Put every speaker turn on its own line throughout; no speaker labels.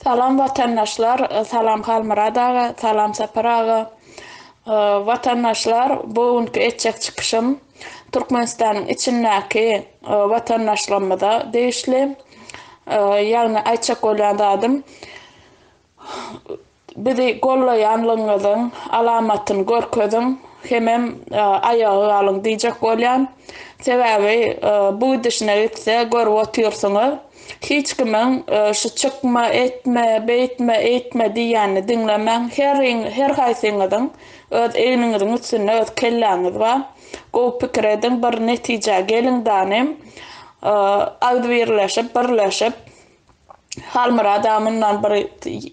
Salam watandaşlar, salam Halmyrat aga, salam Sapar aga. Watandaşlar, bu günki etjek çykyşym Türkmenistanyň içindäki watandaşlarymyza degişli. Ýagny aýtjak bolýan zadym, Bizi gollaýanlygyňyzyň alamatyny görkeziň hemem aýaga galyň diýjek bolýan. Sebäbi bu gidişine gitse görüp otyrsyňyz. Hiç kimiň şu çykma, etme, beýtme, eýtme diýýänini diňlemäň. Heriň, her haýsyňyzyň öz egniňiziň üstünde öz kelläňiz bar. Gowy pikir ediň, bir netijä geliň danym. Agzybirleşip, birleşip Halmyrat aga mundan bir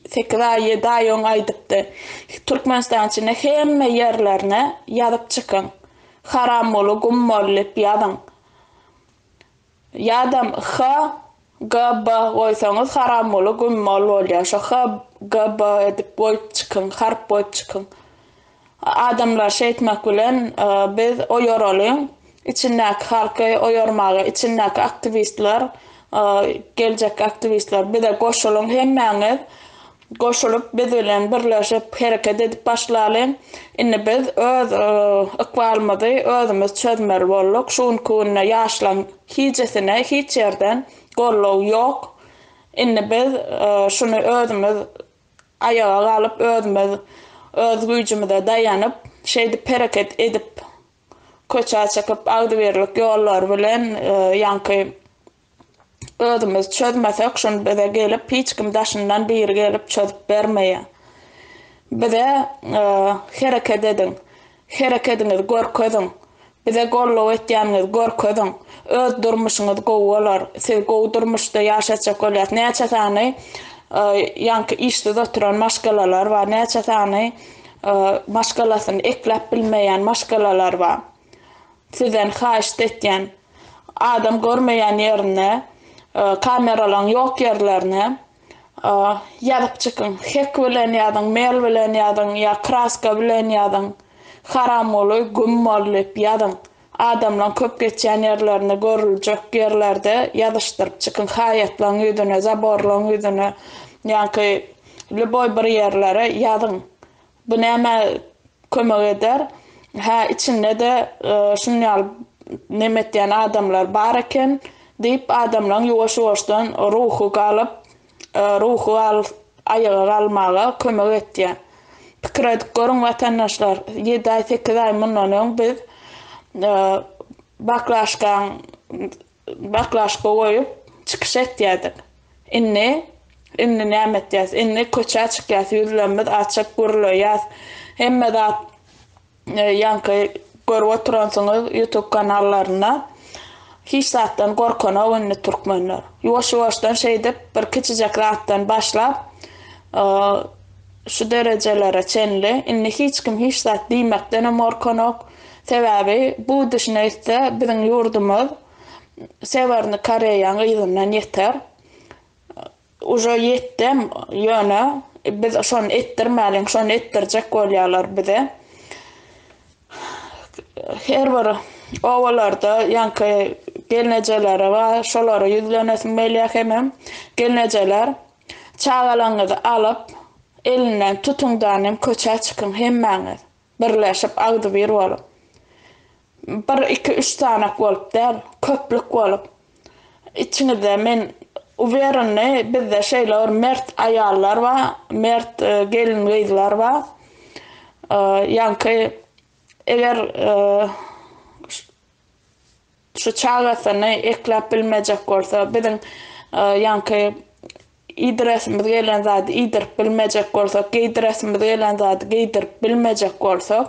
sekiz aý, ýedi aý öň aýdypdy. Türkmenistanyň içinde hemme ýerlerine ýazyp çykyň. Haramguly gum bol diýip ýazyň. Ýadam H G B goýsaňyz Haramguly gum bol bolýar. Şo H G B edip goýup çykyň, harp goýup çykyň. Adamlar şeýtmek bilen biz oýaralyň, içindäki halky oýarmaga içindäki aktiwistler, geljekki aktiwistler bize goşulyň hemmäňiz goşulyp biz bilen birleşip hereket edip başlalyň. Indi biz öz ykbalymyzy özümiz çözmeli bolduk. Şu günki günde ýaşlaň hijesine hiç ýerden goldaw ýok. Indi biz şuny özümiz Aýaga galyp özümiz öz güýjümize daýanyp, şeýdip hereket edip, köçä çykyp agzybirlik ýollary bilen ýaňky özümiz çözmesek şuny bize gelip hiç kim daşyndan biri gelip çözüp bermeýär. Bize hereket ediň. Herekediňizi görkeziň. Bize goldaw etýäniňizi görkeziň. Öz durmuşyňyz gowy bolar. Siz gowy durmuşda ýaşatjak bolýas. Näçe sany ýaňky işsiz oturan maşgalalar bar. Näçe sany maşgalasyny ekläp bilmeýän maşgalalar bar. Sizden haýyşt etýän. Adam görmeýän ýerinde, kameralaň ýok ýerlerine Ýazyp çykyň. Hek bilen ýazyň, mel bilen ýazyň ýa kraska bilen ýazyň. Haramguly güm bol diýip ýazyň. Adamlaň köp geçýän ýerlerinde görüljek ýerlerde ýazyşdyryp çykyň. Haýatlaň ýüzüne, zaborlaň ýüzüne, ýaňky lýuboý bir ýerlere ýazyň. Bu nämä kömek eder? Hä, içinde-de şuny ýaly neme etýän adamlar bar eken diýip, adamlaryň ýuwaş-ýuwaşdan ruhy galyp, ruhy galyp aýaga galmaga kömek etýär. Pikir edip görüň, watandaşlar, ýedi aý, sekiz aý mundan öň biz baklaşkaň Baklaşka goýup çykyş etýärdik. Indi, indi näme etýäs? Indi köçä çykýas, ýüzlerimiz açyk, gürleýäs. Hemme zat ýaňky görüp oturansyňyz YouTube kanallarynda. Hiç zatdan gorkanok indi türkmenler. Ýuwaş-ýuwaşdan şeýdip bir kiçijek zatdan başlap, şu derejelere çenli indi hiç kim hiç zat diýmekdenem gorkanok. Sebäbi bu gidişine gitse biziň ýurdumyz Sewerny Koreýaň yzyndan ýeter. Uje ýetdem ýöne biz şony etdirmäliň, şony etdirjek bolýarlar bize. Her bir obalarda ýaňky gelnejeleri bar, şolara ýüzlenesim gelýär hemem. Gelnejeler çagalaryňyzy alyp elinden tutuňdan hem köçä çykyň hemmäňiz. Birleşip agzybir bolup. Bir, iki, üç sanak bolup däl, köplük bolup. Içiňizde men uwereny bizde şeýle bir mert aýallar bar, mert gelin-gyzlar bar. Ýaňky eger Şu çagasyny ekläp bilmejek bolsa, biziň ýaňky iýdiresimiz gelen zady iýdirip bilmejek bolsak, geýdiresimiz gelen zady geýdirip bilmejek bolsak,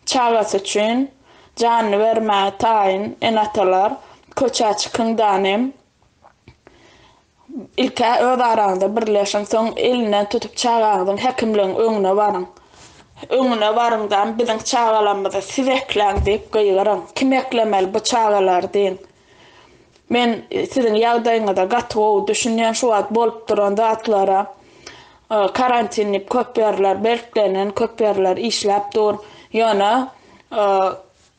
çagasy üçin janyny bermäge taýyn ene-atalar köçä çykyň danym. Ilk-ä öz araňyzda birleşiň, soň elinden tutup çagaňyzyň häkimligiň öňüne baryň. Öňüne baryňdam biziň çagalarymyzy siz ekläň diýip gygyryň. Kim eklemeli bu çagalary diýiň. Men siziň ýagdaýyňyza gaty gowy düşünýän şu wagt bolup duran zatlara. Karantin diýip köp ýerler berklenen, köp ýerler işläp dur. Ýöne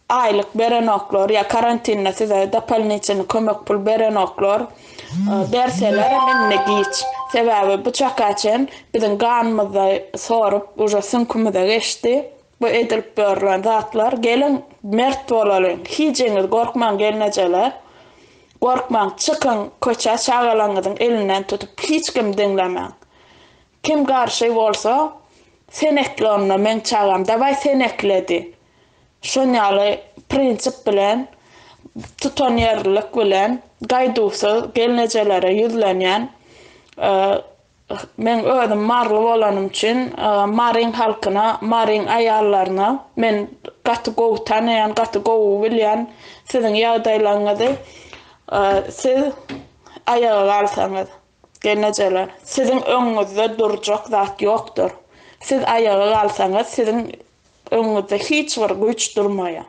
Aýlyk berenoklar ýa karantinde size dopolniçny kömek pul berenoklar. Berselerem indi giç. Sebäbi bu çaka çen biziň ganymyzda sorup uje süňkümize geçdi. Bu edilip ýörülen zatlar. Geliň mert bolalyň. Hijiňiz gorkmaň gelnejeler. Gorkmaň çykyň köçä çagalaňyzyň elinden tutup hiç kimi diňlemäň. Kim garşy bolsa sen ekle onda meň çagam dawaý sen ekle diý. Şon ýaly prinsip bilen tutanýerlilik bilen gaýduwsyz gelnejelere ýüzlenýän. Meň özüm maryly bolanym üçin Maryň halkyna, Maryň aýallaryna men gaty gowy tanaýan, gaty gowy bilýän siziň ýagdaýlaryňyzy. Siz aýaga galsaňyz, gelnejeler, siziň öňüňizde durjak zat ýokdur. Siz aýaga galsaňyz, siziň Öňüňizde hiç bir güýç durmaýar.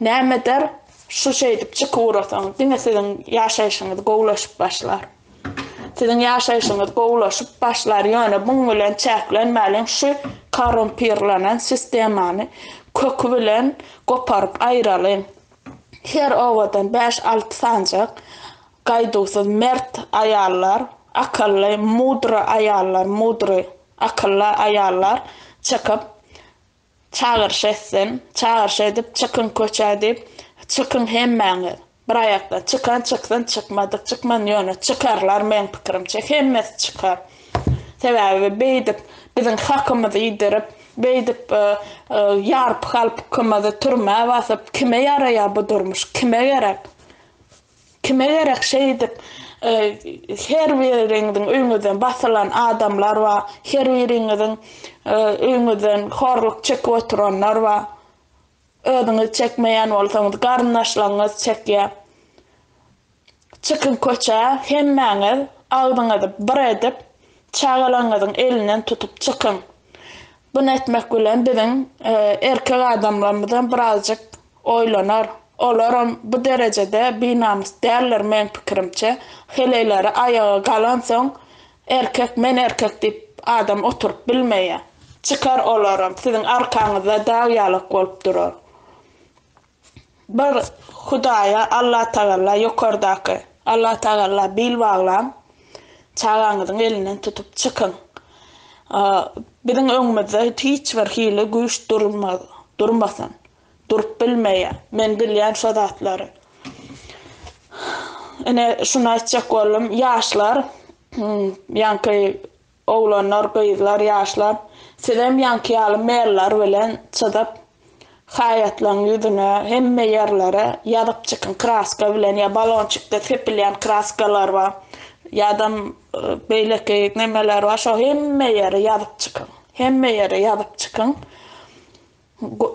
Näme eder? Şu şeýdip çykyp ugrasaň, diňe siziň ýaşaýşyňyz gowulaşyp başlar. Siziň ýaşaýşyňyz gowulaşyp başlar, ýöne muň bilen çäklenmäliň, şu korrumpirlenen sistemany köki bilen goparyp aýralyň. Her obadan bäş-alty sanjak gaýduwsyz mert aýallar, akylly, mudry aýallar, mudry, Akylly aýallar çykyp, çagyryş etsin, çagyryş edip, çykyň köçä diýip, çykyň hemmäňiz, bir aýakdan, çykan çyksyn, çykmadyk çykman, ýöne çykarlar meň pikirimçe, hemmesi çykar. Sebäbi beýdip biziň hakymyzy iýdirip, beýdip ýarpy halkymyzy türmä basyp, kime ýaraýar bu durmuş, kime gerek? Kime gerek şeýdip her biriňiziň öýüňizden basylan adamlar bar, her biriňiziň öýüňizden horluk çekip oturanlar bar. Özüňiz çekmeýän bolsaňyz garyndaşlaryňyz çekýär. Çykyň köçä hemmäňiz agzyňyzy bir edip çagalaryňyzyň elinden tutup çykyň. Buny etmek bilen biziň erkek adamlarymyzam birazjyk Oýlanar. Olaram bu derejede binamys däldir meň pikirimçe. Heleýleri aýaga galansoň erkek men erkek diýip adam oturyp bilmeýä. Çykar olaram siziň arkaňyzda dag ýalak bolup durar. Bir Hudaýa Allatagalla ýokardaky Allatagalla bil baglaň. Çagaňyzyň elinden tutup çykyň. Biziň öňümizde hiç bir hili güýç durmaz, durmasyn. Durup bilmeýär. Men bilýän şo zatlary. Ine, şuny aýtjak boldum. Ýaşlar, ýaňky oglanlar, gyzlar, ýaşlar, sizem ýaňky ýaly merler bilen çyzyp, haýatlaryň ýüzüne, hemme ýerlere ýazyp çykyň kraska bilen ýa balonçikde sepilýän kraskalar bar, ýa-da beýleki nemeler bar, şo hemme ýere ýazyp çykyň. Hemme ýere ýazyp çykyň.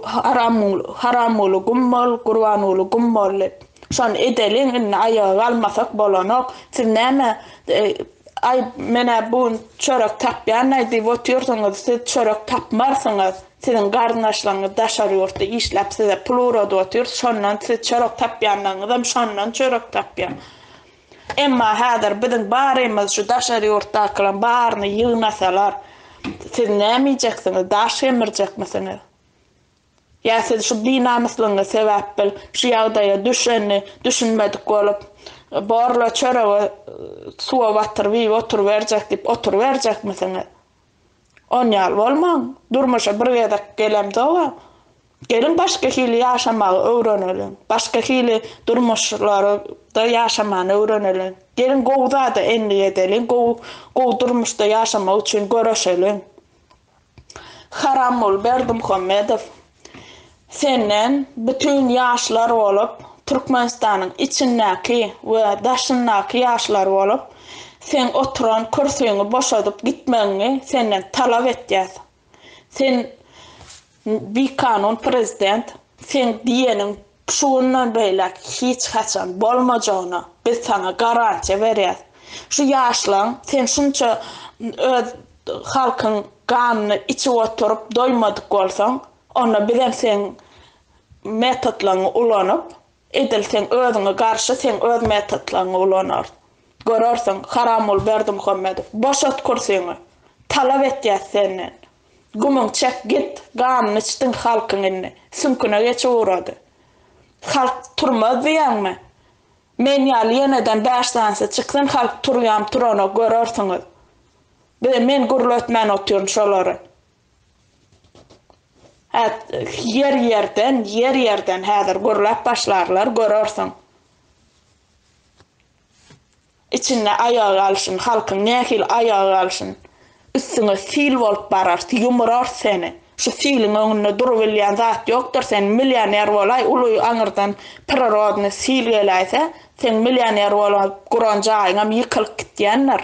Haramguly, Haramguly gum bol, Gurbanguly gum bol diýip. Şony edeliň indi aýaga galmasak bolanok. Siz näme aý men-ä bu gün çörek tapýan-aý diýip otyrsyňyz, siz çörek tapmarsyňyz. Siziň garyndaşlaryňyz daşary ýurtda işläp size pul ugradyp otyr, şondan siz çörek tapýanlaryňyzam şondan çörek tapýar. Emma häzir biziň barymyz şu daşary ýurtdakylaryň baryny ýygnasalar, siz näme iýjeksiňiz, daş gemirjekmisiňiz? Ýa siz şu binamyslygyňyz sebäpbil şu ýagdaýa düşenini düşünmedik bolup, borla çöregi suwa batyryp iýip oturyberjek diýip oturyberjekmisiňiz? On ýaly bolmaň. Durmuşa bir gezek gelemzog-a. Geliň başga hili ýaşamagy öwreneliň. Başga hili durmuşlarda ýaşamany öwreneliň. Geliň gowy zada endik edeliň, gowy gowy durmuşda ýaşamak üçin göreşeliň. Haramguly Berdimuhamedow. Senden bütin ýaşlar bolup Türkmenistanyň içindäki we daşyndaky ýaşlar bolup seň oturan kürsüňi boşadyp gitmegiňi senden talap etýäs. Sen bikanun prezident seň diýeniň şu günden beýläk hiç haçan bolmajagyna biz saňa garantiýa berýäs. Şu ýaşlaň sen şunça öz halkyň ganyny içip oturyp doýmadyk bolsaň, onda bizem seň metodlaryňy ulanyp, edil seň özüňe garşy seň öz metodlaryňy ulanarys. Görersiň, Haramguly Berdimuhamedow, boşat kürsüňi. Talap etýäs senden. Gumuň çek git, ganyny içdiň halkyň indi. Süňküne geçip ugrady. Halk turmaz diýýäňmi? Men ýaly ýeneden bäş sanysy çyksyn halk turýam turanok görersiňiz. Bize men gürletmän otyryn şolary. Hä, ýer ýerden, ýer ýerden häzir gürläp başlarlar, görersiň. Içinde aýaga galşyn, halkyň nähili aýaga galşyn. Üstüňe sil bolup bararys, ýumurarys seni. Şu siliň öňünde durubilýän zat ýokdur, sen millioner bolaý, uly aňyrdan prirodnyý sil geläýse, seň millioner bolup guran jaýyňam ýykylyp gitýändir.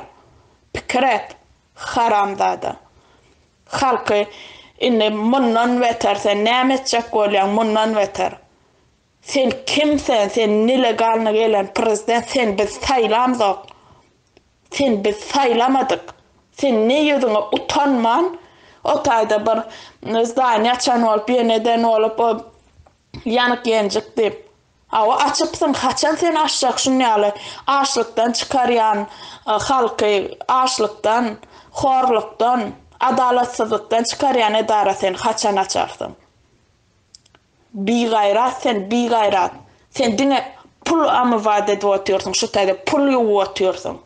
Pikir et, haramzada. Halky indi mundan beter sen näme etjek bolýaň mundan beter. Sen kim sen sen nelegalny gelen prezident sen biz saýlamzok sen biz saýlamadyk sen ne ýüzüňe utanman o taýda bir zdaniýa açan bolup ýene eden bolup o ýanyk ýenjik diýip hawa açypsyň haçan sen açjak şun ýaly açlykdan çykarýan halky açlykdan horlukdan adalatsyzlykdan çykarýan edara sen haçan açarsyň. Bigaýrat sen bigaýrat. Sen diňe pul amywat edip otyrsyň şu taýda pul ýuwup otyrsyň.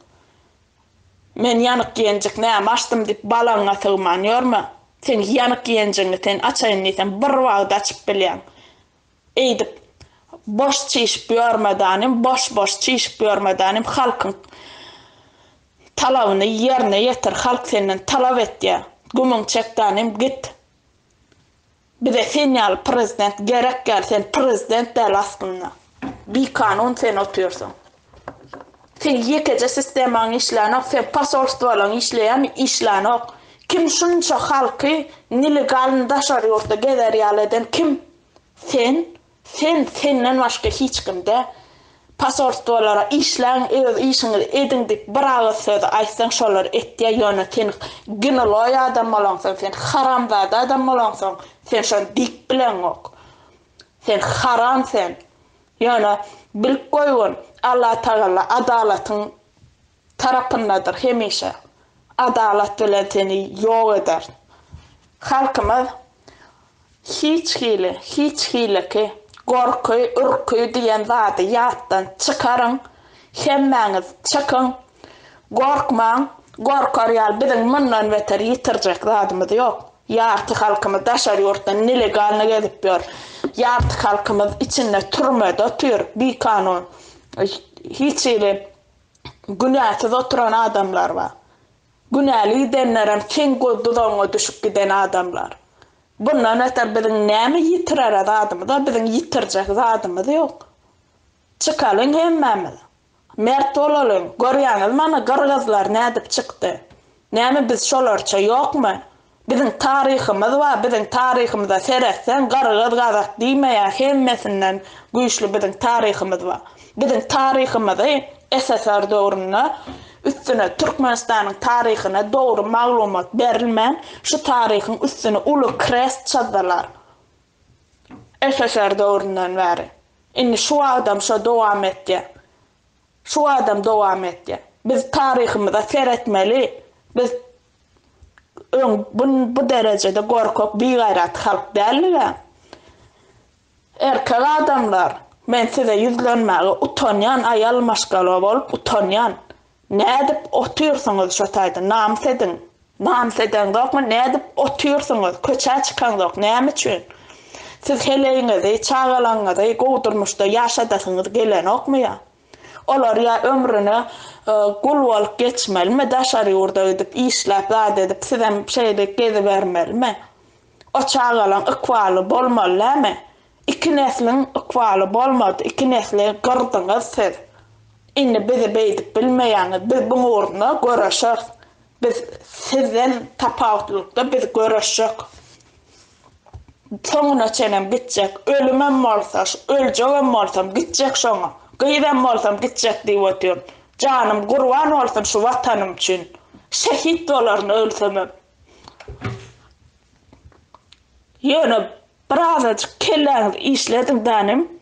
Men ýanyk ýenjik näme açdym diýip balagyňa sygman ýörme. Seň ýanyk ýenjigiňi sen açaýyn diýseň bir wagt açyp bilýäň. Eýdip boş çişip ýörme danym boş boş çişip ýörme danym halkyň talabyny ýerine ýetir halk senden talap etýä. Gümüň çek danym git. Bize sen ýaly prezident gerek däl sen prezident däl aslynda bikanun sen otyrsyň. Seň ýekeje sistemaň işlänok sen posolstwalaň işleýämi işlänok kim şunça halky nelegalny daşary ýurtda gezer ýaly eden kim sen Sen senden başga hiç kim däl. Posolstwolara işläň öz işiňizi ediň diýip bir agyz sözi aýtsaň şolar etýä ýöne sen gniloý adam bolaňsoň sen haramzada adam bolaňsoň sen şony diýip bileňok. Sen haram sen. Ýöne bilip goýgun Allatagalla adalatyň tarapyndadyr hemişe. Adalat bilen seni ýok eder. Halkymyz hiç hili, hiç hiliki gorky, ürki diýen zady ýatdan çykaryň. Hemmäňiz çykyň. Gorkmaň. Gorkar ýaly biziň mundan beter ýitirjek zadymyz ýok. Ýarty halkymyz daşary ýurtda nelegalny gezip ýör. Ýarty halkymyz içinde türmede otyr, bikanun. Hiç hili Günäsiz oturan adamlar bar. Günäli gidenlerem seň göz duzagyňa düşüp giden adamlar. Bundan beter biziň näme ýitirere zadymyz bar, biziň ýitirjek zadymyz ýok. Çykalyň hemmämiz. Mert bolalyň. Görýäňizmi ana gyrgyzlar nädip çykdy. Näme biz şolarça ýokmy? Biziň taryhymyz bar, biziň taryhymyza seretseň gyrgyz gazak diýmeýär hemmesinden güýçli biziň taryhymyz bar. Biziň taryhymyzy SSR döwründe üstüne Türkmenistanyň taryhyna dogry maglumat berilmän şu taryhyň üstüne uly krest çyzdylar. SSR döwründen bäri. Indi şu wagtam şo dowam etýär. Şu wagtam dowam etýär. Biz taryhymyza seretmeli. Biz Öň bu derejede gorkak bigaýrat halk däldigä. Erkek adamlar, men size ýüzlenmäge utanýan aýal maşgala bolup utanýan. Nädip otyrsyňyz şo taýda namys ediň. Namys edeňzokmy nädip otyrsyňyz köçä çykaňzok näme üçin? Siz heleýiňizi, çagalaňyzy gowy durmuşda ýaşadasyňyz gelenokmy ýa? Olar ýa ömrüne gul bolup geçmelimi, daşary ýurda gidip işläp zat edip sizem şeýle gezibermelimi? O çagalaň ykbaly bolmaly dämi? Iki nesliň ykbaly bolmady, iki nesli gyrdyňyz siz. Indi bizi beýdip bilmeýäňiz, biz buň ugrunda göreşeris. Biz sizden tapawutlylykda biz göreşjek. Soňuna çenem gitjek. Ölümem bolsa, öljegem bolsam gitjek şoňa. Gyzam bolsam gitjek diýip otyryn. Janym gurban bolsun şu watanym üçin. Şehit bolaryn ölsemem. Ýöne birazajyk kelläňizi işlediň danym.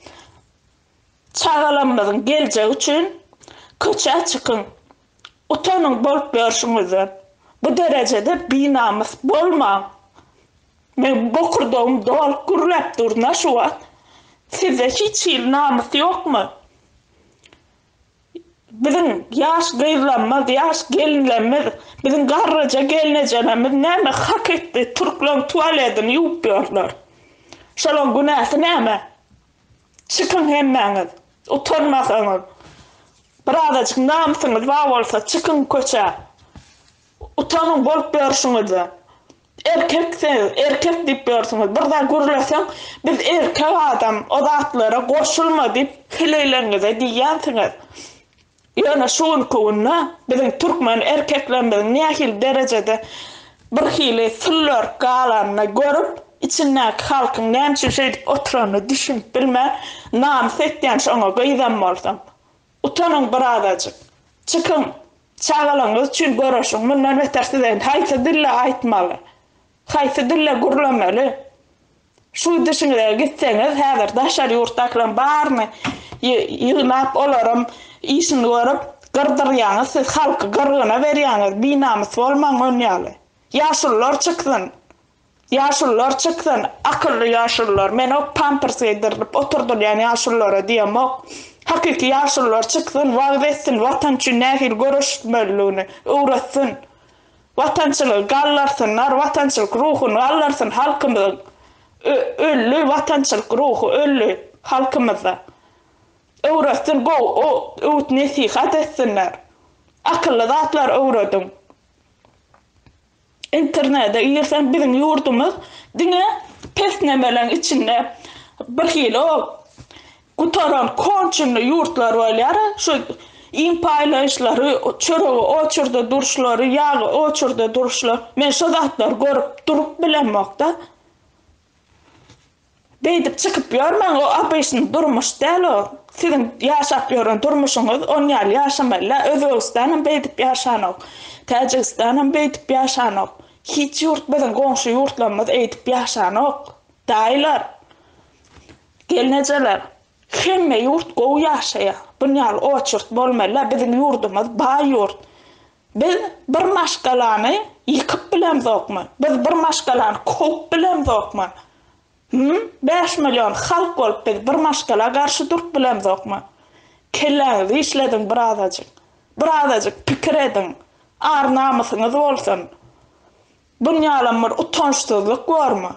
Çagalarymyzyň geljegi üçin köçä çykyň. Utanyň bolup ýörşüňizden. Bu derejede binamys bolmaň. Meň bokurdagym dolup gürläp dur na şu wagt. Sizde hiç hili namys ýokmy? Biziň ýaş gyzlarymyz, ýaş gelinlerimiz, biziň garryja gelnejelerimiz näme hak etdi, türkleň tualedini ýuwup ýörler. Şolaň günäsi näme? Çykyň hemmäňiz, utanmasaňyz. Birazajyk namysyňyz bar bolsa çykyň köçä. Utanyň bolup ýörşüňizden. Erkek siz, erkek diýip ýörsüňiz. Bir zat gürleseň, biz erkek adam, o zatlara goşulma diýip heleýleriňize diýýänsiňiz. Ýöne şu günki günde biziň türkmen erkeklerimiziň nähili derejede birhili süllörüp galanyny görüp, içindäki halkyň näme üçin şeýdip oturanyny düşünip bilmän, namys etýän şoňa gyzam bolsam. Utanyň birazajyk. Çykyň. Çagalaryňyz üçin göreşiň. Mundan beter size haýsy dilde aýtmaly? Haýsy dilde gürlemeli? Şu dişiňize gitseňiz, häzir daşary ýurtdakylaryň baryny ýygnap, olaram işini görüp, gyrdyrýaňyz siz, halky gyrgyna berýäňiz, binamys bolmaň ön ýaly. Ýaşulular çyksyn. Ýaşulular çyksyn, akylly ýaşulular. Men ok pampers geýdirilip oturdylýan ýaşululara diýemok. Hakyky ýaşulular çyksyn, wagyz etsin, watan üçin nähili göreşmelidigini öwretsin. Watançylygy galdyrsynlar, watançylyk ruhuny galdyrsyn halkymyzyň. Öldi watançylyk ruhy öldi halkymyzda. Öwretsin gowy öwüt-nesihat etsinler. Akylly zatlar öwrediň. Internete girseň biziň ýurdumyz diňe pes nemeleň içinde birhili o gutaran konçenli ýurtlar bolýar şu iým paýlaýyşlary çöregi oçurda duruşlary ýagy oçurda duruşlar men şo zatlary görüp durup bilemokda. Beýdip çykyp ýörmäň o obyçny durmuş däl o siziň ýaşap ýören durmuşyňyz on ýaly ýaşamalyda Özbegistanam beýdip ýaşanok Täjigistanam beýdip ýaşanok hiç ýurt biziň goňşy ýurtlarymyz eýdip ýaşanok daýylar gelnejeler hemme ýurt gowy ýaşaýar bun ýaly oçurt bolmalyda biziň ýurdumyz baý ýurt Biz bir maşgalany ýykyp bilemzokmy? Biz bir maşgalany kowup bilemzokmy? Hüm? 5 million halk bolup biz bir maşgala garşy durup bilemzokmy? Kelläňizi işlediň birazajyk. Birazajyk pikir ediň. Ar-namysyňyz bolsun. Bunýalam bir utançsyzlyk bormy?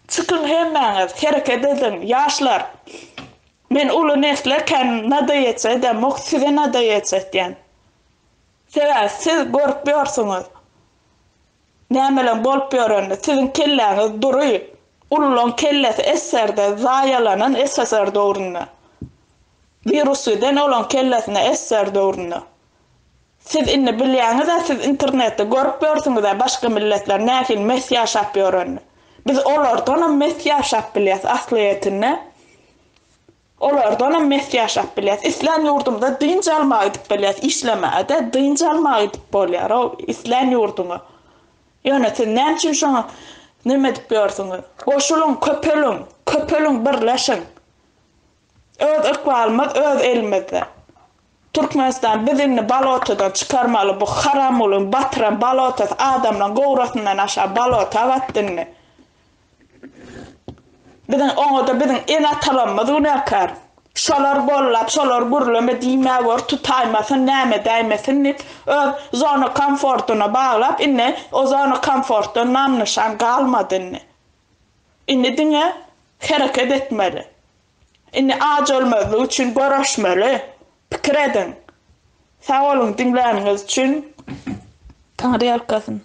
Çykyň hemmäňiz, hereket ediň, ýaşlar! Men uly nesle kän nadaýetsa edemok, size nadaýetsa etýän. Sebäbi siz görüp ýörsüňiz, nämeleň bolup ýörenini, siziň kelläňiz dury, ululaň kellesi SSR-de zaýalanan SSR döwründe. Wirus giden olaň kellesine SSR döwründe. Siz indi bilýäňiz-ä siz internetde görüp ýörsüňiz-ä başga milletler nähili mes ýaşap ýörenini. Biz olardanam mes ýaşap bilýäs aslyýetinde. Olardanam mes ýaşap bilýäs. Islän ýurdumyza dynç almaga gidip bilýäs. Işlemäge däl, dynç almaga gidip bolýar-ow islän ýurduňa. Ýöne siz näme üçin şoňa neme edip ýörsüňiz? Goşulyň, köpeliň, köpeliň, birleşiň. Öz ykbalymyz öz elimizde. Türkmenistan biz indi balotadan çykarmaly bu haramgulyň batyran balotasy adamlaň gowrasyndan aşa balota batdy indi. Biziň oňada biziň ene atalarymyz günäkär. Şolar gollap şolar gürleme diýmä gör tutaýmasyn näme edäýmesin diýip öz zona komfortyna baglap indi o zona komfortdan nam nyşan galmady indi. Indi diňe hereket etmeli. Indi aç ölmezlik üçin göreşmeli. Pikir ediň. Sag boluň diňläniňiz üçin. Taňry ýalkasyn.